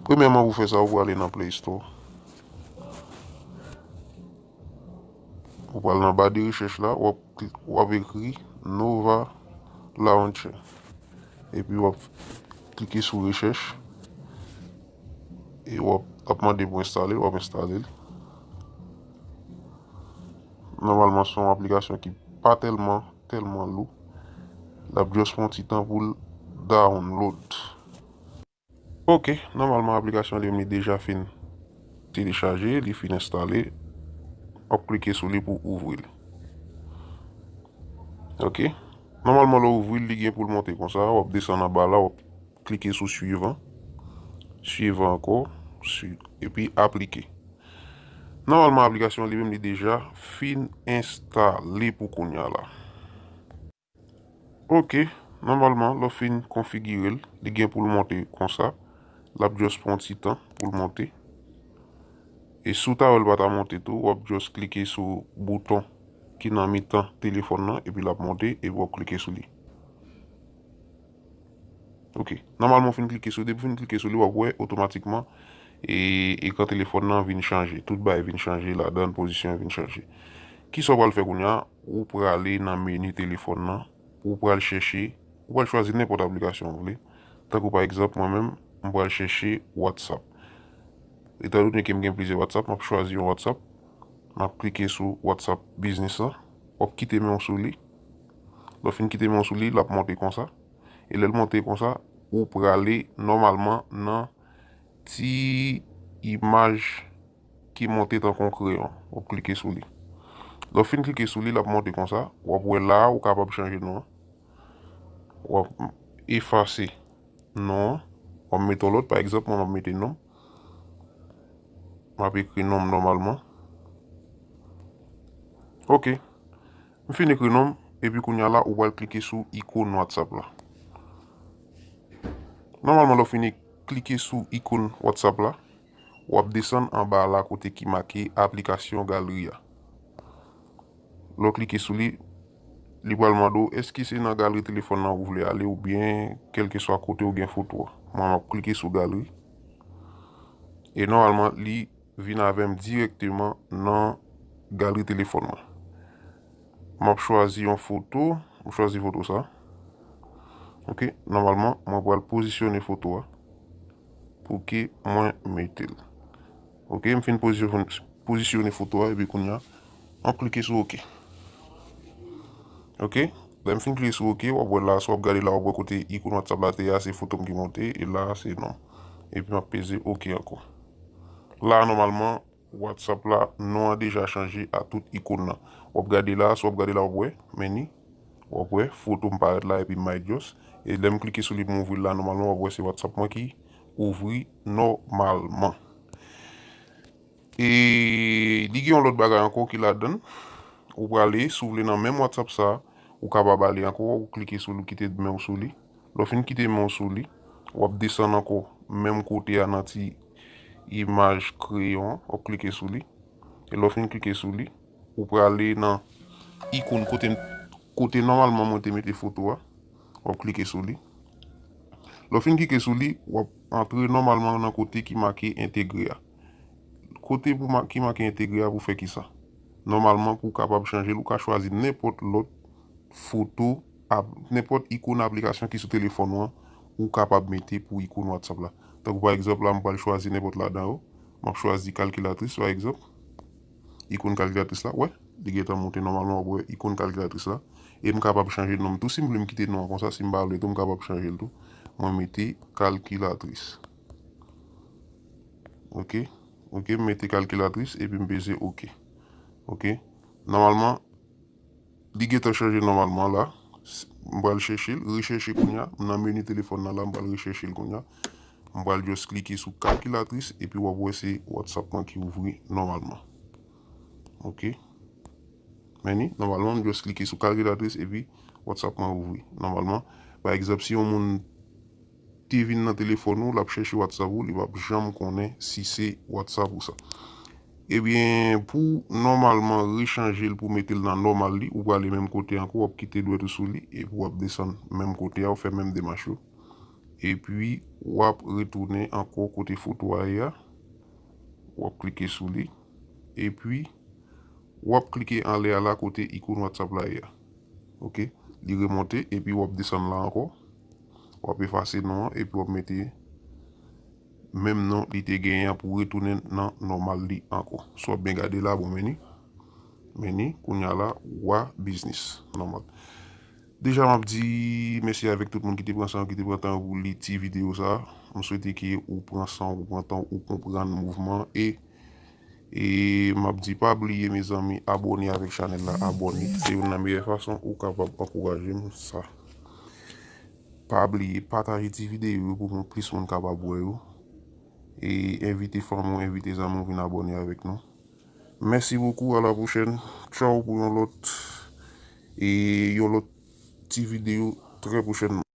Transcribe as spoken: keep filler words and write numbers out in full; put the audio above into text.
Premyèman, pou fè sa, ou prale nan Play Store. Ou pral nan ba de rechèch la, w ap, w ap ekri Nova Launcher. Epi w ap klike sou rechèch. E w ap, ap mande pou enstale, w ap enstale l. Nòmalman, se yon aplikasyon ki pa tèlman, tèlman lou. L ap just pran ti tan pou l download. Ok, nòmalman aplikasyon li menm li deja fin telechaje, li fin enstale. W ap klike sou li pou ouvri l. Ok. Nòmalman lè w ouvri l, li gen pou l monte konsa, w ap desann anba la, w ap klike sou suivan. Suivan ankò, sui-, epi aplike. Nòmalman aplikasyon li menm li deja fin enstale pou kounye a la. Ok, nòmalman, lè w fin konfigire l, li gen pou l monte konsa. L ap just pran ti tan pou l monte. E si w ta wè l pa ta monte tou, w ap just klike sou bouton ki nan mitan telefòn nan, epi l ap monte, epi w ap klike sou li. Ok, nòmalman, w fin klike sou, depi w fin klike sou li, w ap wè otomatikman, e, ekran telefòn nan vin chanje. Tout bagay vin chanje ladan, pozisyon an vin chanje. Kisa w pral fè kounye a? Ou prale nan meni telefòn nan, ou pral chèche, ou pral chwazi nenpòt aplikasyon w vle. Tankou pa egzanp, mwen menm, m pral chèche WhatsApp. Etandone ke m gen plizyè WhatsApp, m ap chwazi yon WhatsApp, m ap klike sou WhatsApp Business la, w ap kite men w sou li. Lè w fin kite men w sou li, l ap monte konsa. E lè l monte konsa, ou prale nòmalman nan ti imaj ki monte tankou yon kreyon. W ap klike sou li. Lè w fin klike sou li, l ap monte konsa. W ap wè la a, ou kapab chanje non an. W ap efase non an. W ap mete yon lòt. Pa egzanp, mwen, m ap mete non m. M ap ekri non m nòmalman. Ok. M fin ekri non m, epi kounye a la, ou pral klike sou ikòn WhatsApp la. Nòmalman, lè w fin klike sou ikòn WhatsApp la, w ap desann anba la kote ki make aplikasyon galri a. Lè w klike sou li, li pral mande w èske se nan galri telefòn nan ou vle ale oubyen kèlkeswa kote w gen foto a. Mwen, m ap klike sou galri. E nòmalman, li vin avè m dirèkteman nan galri telefòn mwen. M ap chwazi yon foto, m chwazi foto sa. Ok, nòmalman, mwen pral pozisyone foto a pou ke mwen mete l. Ok, m fin pozisyon-, pozisyone foto a, epi kounye a, m ap klike sou ok. Ok, lè m fin klike sou ok, w ap wè la, si w ap gade la, w ap wè kote ikòn WhatsApp la te ye a, se foto m ki monte, e la, se non m. Epi m ap peze ok ankò. La, nòmalman, WhatsApp la, non an deja chanje a tout ikòn nan. W ap gade la, si w ap gade la, w ap wè, men ni, w ap wè, foto m parèt la, epi m just. E lè m klike sou li pou m ouvri l la, nòmalman, w ap wè se WhatsApp mwen ki ouvri nòmalman. E li gen yon lòt bagay ankò ki ladan l. Ou prale, si w vle nan menm WhatsApp sa, ou kapab ale ankò, ou klike sou li, ou kite men w sou li. Lè w fin kite men w sou li, w ap desann ankò menm kote a nan ti imaj kreyon an, w ap klike sou li. E lè w fin klike sou li, ou prale nan ikòn kote, kote nòmalman mwen te mete foto a, w ap klike sou li. Lè w fin klike sou li, w ap antre nòmalman nan kote ki make entegre a. Kote pou ma-, ki make entegre a pou fè kisa? Nòmalman, pou w kapab chanje l, ou ka chwazi nenpòt lòt foto, ap-, nenpòt ikòn aplikasyon ki sou telefòn ou an, ou kapab mete pou ikòn WhatsApp la. Tankou pa egzanp, la, m pral chwazi nenpòt ladan yo. M ap chwazi kalkilatris, pa egzanp. Ikòn kalkilatris la, wè, li gentan monte nòmalman, w ap wè ikòn kalkilatris la. E m kapab chanje non m tou. Si m vle m kite non an konsa, si m pa vle tou, m kapab chanje l tou. Mwen mete kalkilatris. Ok. Ok, m mete kalkilatris epi m peze ok. Ok. Nòmalman, li gentan chanje nòmalman la. S-, m pral chèche l, rechèche kounye a. M nan meni telefòn nan la, m pral rechèche l kounye a. M pral just klike sou kalkilatris epi w ap wè se WhatsApp mwen ki ouvri nòmalman. Ok. Men ni, nòmalman, m just klike sou kalkilatris epi WhatsApp mwen ouvri nòmalman. Pa egzanp, si yon moun te vin nan telefòn ou, l ap chèche WhatsApp ou, li p ap janm konnen si se WhatsApp ou sa. Ebyen, pou nòmalman rechanje l pou mete l nan nòmal li, ou prale menm kote ankò, w ap kite dwèt ou sou li, epi w ap desann menm kote a, w fè menm demach yo. Epi w ap retounen ankò kote foto a ye a. W ap klike sou li. Epi w ap klike anlè a la kote ikòn WhatsApp la ye a. Ok. Li remonte epi w ap desann la ankò. W ap efase non an epi w ap mete menm non li te genyen an pou retounen nan nòmal li ankò. Si w ap byen gade la, bon, men ni. Men ni, kounye a la, wa biznis. Nòmal. Deja, m ap di mèsi avèk tout moun ki te pran san yo, ki te pran tan yo pou li ti videyo sa. M swete ke ou pran san ou, pran tan ou konprann mouvman e, e m ap di pa bliye, mezanmi, abòne avèk chanèl la, abòne. Se youn nan meyè fason ou kapab ankouraje m sa. Pa bliye pataje ti videyo yo pou moun, plis moun kapab wè yo. E envite fanmi w, envite zanmi w vin abòne avèk nou. Mèsi bokou, à la prochaine. Tchaw pou yon lòt, e yon lòt ti videyo trè pwochènman.